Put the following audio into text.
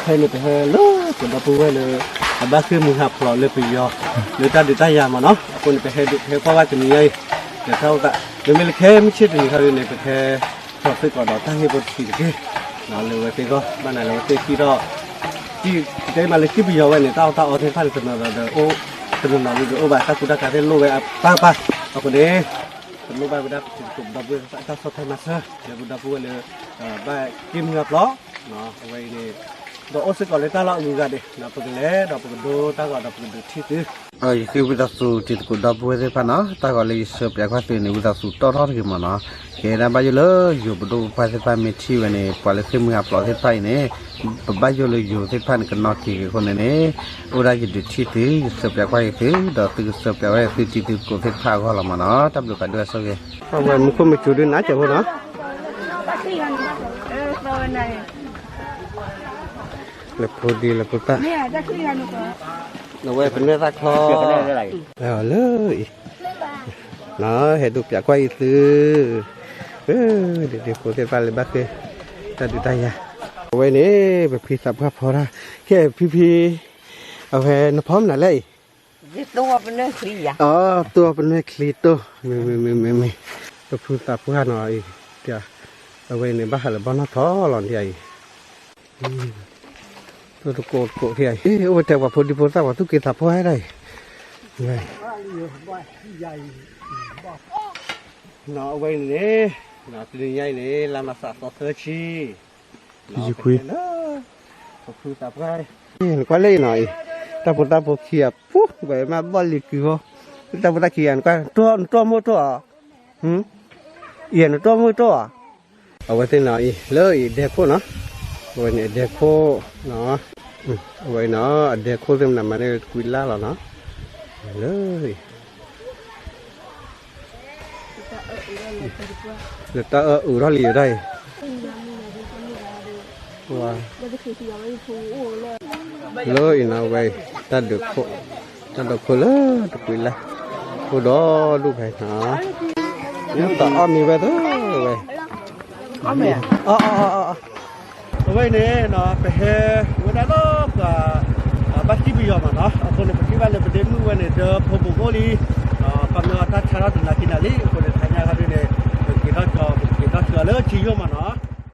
ဖဲန့ၣ်ပဟဲလၢပဒီပုၢ်ဝဲၢ်လၢ အဘၣ်ဃ့ၢ်မှံဟးဖျိးလၢပယီၤ လၢတၢ်ဒုးတၢ်ယၤမးနီၤ, အဃိန့ၣ် ပဟဲဒုး ပဟဲကွၢ်ဘၣ်တနံၤညါအံၤ ဒီးတၢ်အိၣ်သး မ့မ့ၢ်လၢခဲမုၢ်ဆ့ၣ်တနံၤခါဒ်န့ၣ် ပကဟဲထီၣ်စ့ၢ်ကီးဒီးတၢ်ဟ့ၣ်ဖိတဆံးတက့ၢ် လၢဝဲသ့ၣ်ဂီၢ် ဘၣ်နၤလၢဝဲသ့ၣ်ခံဒီး တဲမးလၢထံပယီၤဝဲန့ၣ် တၢ်အီၣ်တၢ်အီသ့ၣ်တဖၣ်န့ၣ် တနီၤဒီးအိၣ် တနီၤနီၤဒ်ဒီးအိၣ်ဘၣ်တၢ်ကူတၢ်ကၤသ့ၣ်လိၣ်ဝဲအပၢ်ပၢ် အဃိန့ၣ် ပလိၣ်ဘၣ်ဝဲဒၣ်ပတံၤသကိးဒီပုၢ်ဝဲၢ်သ့ၣ်တဖၣ်အတၢ်ဆီၣ်ထွဲမၤစၢၤ လၢပဒီပုၢ်ဝဲၢ်လၢ ဘၣ်ဃ့ၢ်မှံဟးဖျိး အဝဲအံၤန့ၣ် ဒီးအိၣ်စ့ၢ်ကီးလၢတၢ်လီၢ်အဂုၤအဂၤဒၣ် ပကလဲၤဒီးပကဒိတၢ်ဂီၤဒီးပကဒုးထံၣ်သု ယဃ့ဝံသးစူၤတံၤသကိးဒီပုၢ်ဝဲၢ်သ့ၣ်တဖၣ်နီၤ, တၢ်ဂီၤလၢယဆှၢပၠးကွၢ်သုန့ၣ် ဝံသးစူၤတီထီၣ်တဂ့ၤမးနီၤ, ကဲဒၣ်ဘၣ်ယိၣ်လၢယိၤပဒိၣ်ပပှၢ်သ့ၣ်တဖၣ်မ့ၢ်ထံၣ်ဝဲန့ၣ် ပှၤလၢဃ့ၢ်မှံဟးဖျိးသ့ၣ်တဖၣ်အံၤန့ၣ် ပဘၣ်ယိၣ်လၢယိၤသ့ၣ်တဖၣ်န့ၣ် ကနီၣ်က့ၤဂ့ၤအဃိန့ၣ်န့ၣ် အိၣ်ဒၣ်ယဒုးထံၣ်သု ယဆှၢပၠးကွၢ်က့ၤသု ဒီးသုကဆှၢပၠးဝဲသုတံၤသကိးသ့ၣ်တဖၣ်အဂီၢ်လီၤမးနီၤ, တၢ်ဘျုးဖးဒိၣ်အဆိၣ်ဂ့ၤ, အဝဲမူခိၣ်မ့ၢ်စူၤဒုးနးကဲးဖိနီၤ လဲၤဖိဒံလဲၤဖိသၣ်, အဝဲပနွဲၢ်သၣ်ချီ, လၢအံၤ, ဟဲဒိးပၠးကွၢ်အံၤသု, ဒ့ဒ့ဖိသ့ၣ်တဖၣ်လၢဘၣ်ဃ့ၢ်, တၢ်ဒုးတၢ်ယၤ, အဝဲန့ၣ် ပဖံသးပှၢ်ဖီတၢ်, ခဲဖံဖံ, အဝဲနဖီမနုၤလဲၣ်အံၤ, အ, တိၢ်ပနွဲၢ်ချံတိၢ်, မ့မ့ၢ်မ့မ့ၢ်မ့မ့ၢ်, ပဖံသးပှၢ်နီၤအံၤ, အဝဲန့ၣ်ဘၣ်ဟးလၢဘီၣ်နီၢ်ထီၣ်လီၤဒ်အံၤ တကိးတကိးဖဲအံၤ အိၣ်ဝဲတဲပှၤဖိဒံဖိသၣ်ပှၤသူၣ်က့သးပှၢ်ဒၣ်အံၤ, အဝဲအံၤန့ၣ်, တနံၤညါအံၤန့ၣ် လါမးစးသီသၢဆံ, ယခွံ, ပဖုသးပှၢ်, နကွၢ်လၢအံၤနီၤအံၤ, တၢ်ဖိတၢ်ဖိခံဂၤဖိ, ဝဲမ့ၢ်ဘီၣ်လံၤကုၤဖိ, တၢ်ဖိတၢ်ခံဂၤနကွၢ်, နတိၢ်မိၢ်တိၢ်ဧါ, အံၤနတိၢ်မိၢ်တိၢ်ဧါ အဝဲသ့ၣ်နီၤအံၤ လၢအံၤအဒဲခိၣ်နီၤ, အဝဲန့ၣ်အဒဲခိၣ်, အဝဲနီၤ အဒဲခိၣ်သ့ၣ်မနုၤမၤန့ၢ်တကွံလၢ်လီၤနီၤ, လၢအံၤ, လၢတၢ်အၢအုးထီၣ်လံယဒၣ်အံၤ လၢအံၤနီၤဝဲအံၤ, တၢ်ဒုးခိၣ်, တၢ်ဒုးခိၣ်လၢတကွံလၢ်, အိၣ်ဒီးဒူၣ်ဖဲနီၤ, တၢ်အီၣ်မံၤဝဲသၢဝဲ, အဝဲအံၤန့ၣ် ပဟဲဝဲဒၣ်လၢပှၤ ဘၣ်စံၣ်ပယီၤမးနီၤ, အဃိန့ၣ် ပထံၣ်ဘၣ်လၢပဒ့မုၣ်ဝဲန့ၣ် ဒီဖိမိၢ်အိၣ်လံ, ခီပညီတၢ်ဆါထီၣ်တနၤခံနၤလံ, အဃိန့ၣ် တဟါညါခီဒုန့ၣ် ပက့ၤထီၣ်ကၠီ ပကက့ၤထီၣ်ဆှၢအီၤလၢထံယိာ်မးနီၤ.